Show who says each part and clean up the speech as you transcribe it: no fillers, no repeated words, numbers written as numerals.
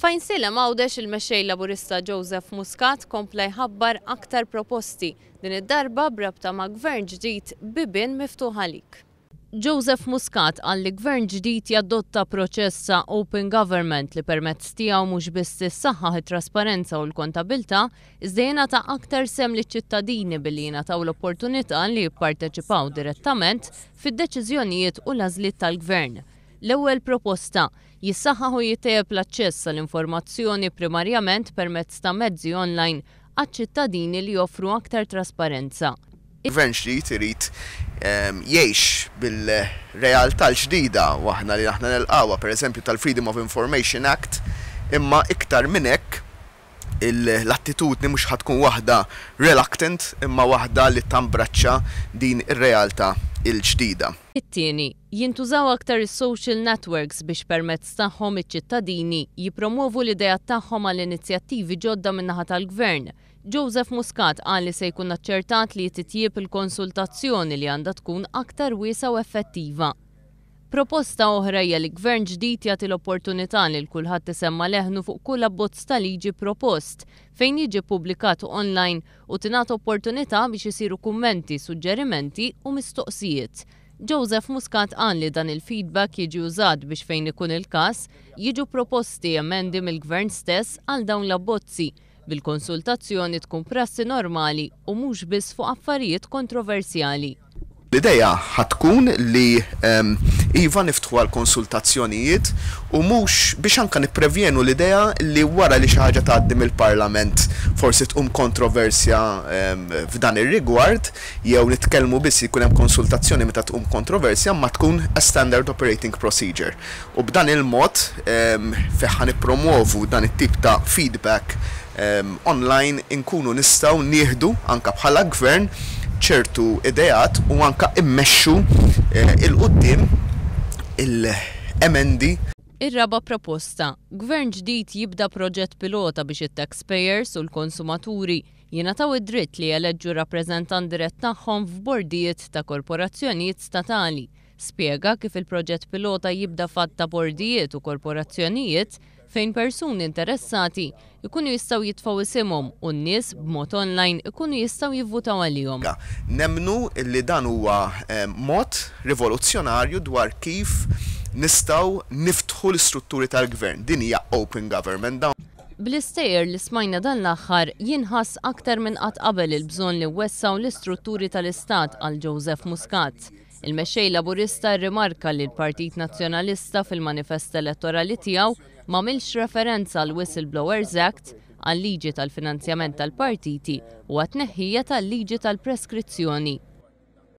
Speaker 1: F'Għajnsielem Għawdex il-Mexxej Laburista Joseph Muscat kompla jħabbar aktar proposti, din id-darba b'rabta ma' Gvern ġdid b'bibien miftuħ għalik. Joseph Muscat qal li Gvern ġdid jadotta proċess ta' Open Government li permezz tiegħu mhux biss tissaħħaħ it-trasparenza u l-kontabilità iżda jingħata aktar sehem liċ-ċittadini billi jingħataw l-opportunità li jipparteċipaw direttament fid-deċiżjonijiet u l-għażliet tal-Gvern. L-ewwel proposta, Jissaħħaħ u jittejjeb l-aċċess għal informazzjoni primarjament permezz ta' mezzi online għaċ-ċittadini li joffru aktar trasparenza.
Speaker 2: Gvern ġdid irid jgħix bil-realtà l-ġdida u aħna li aħna nilqgħuha, pereżempju tal-Freedom of Information Act, imma iktar minn hekk l-attitudni mhux ħa tkun waħda reluctant imma waħda li tambraċċa din ir-realtà l-ġdida.
Speaker 1: It-tieni, jintużaw aktar is-social networks biex permezz tagħhom iċ-ċittadini jippromwovu l-ideat tagħhom għal inizjattivi ġodda min-naħa tal-Gvern. Joseph Muscat qal li se jkun aċċertat li titjieb il-konsultazzjoni li għandha tkun aktar wiesgħa u effettiva. Proposta oħra hija li Gvern ġdid jagħti l-opportunità lil kulħadd isemma' leħnu fuq kull abbozz ta' liġi propost, fejn jiġi ppubblikat online u tingħata opportunità biex isiru kummenti, suġġerimenti u mistoqsijiet. Joseph Muscat qal li dan il-feedback jiġi użat biex fejn ikun il-każ, jiġu proposti emendi mill-Gvern stess għal dawn l-abbozzi, bil-konsultazzjoni tkun prassi normali u mhux biss fuq affarijiet kontroversjali.
Speaker 2: L-idea ħa tkun li iva niftħu għal konsultazzjonijiet u mhux biex anke nipprevjenu l-idea li wara li xi ħaġa tgħaddi mill-Parlament forsi tqum kontroversja f'dan ir-rigward jew nitkellmu biss jkun hemm konsultazzjoni meta tqum kontroversja imma tkun a standard operating procedure u b'dan il-mod fejn ħa nippromwovu dan it-tip ta' feedback online inkunu nistgħu nieħdu anke bħala Gvern ċertu ideat u anke immexxu 'l quddiem il-emendi.
Speaker 1: Ir-raba' proposta, Gvern ġdid jibda proġett pilota biex it-taxpayers u l-konsumaturi jingħataw id-dritt li jeleġġu r-rappreżentant dirett tagħhom f'bordijiet ta' korporazzjonijiet statali. Spjega kif il-proġett pilota jibda f'għadd ta' bordijiet u korporazzjonijiet fejn persuni interessati jkunu jistgħu jitfgħu isimhom u n-nies b'mod online ikunu jistgħu jivvutaw għalihom.
Speaker 2: Nemmnu li dan huwa mod rivoluzzjonarju dwar kif nistgħu niftħu l-istrutturi tal-Gvern. Din hija open government. Dawn.
Speaker 1: Bl-istejjer li smajna dan l-aħħar, jinħass aktar minn qatt qabel il-bżonn li nwessgħu l-istrutturi tal-Istat, qal Joseph Muscat. Il-Mexxej Laburista rrimarka li l-Partit Nazzjonalista fil-manifest elettorali tiegħu m'għamilx referenza għall-Whistleblowers Act, għal-liġi tal-finanzjament tal-partiti u għat-tneħħija tal-liġi tal-preskrizzjoni.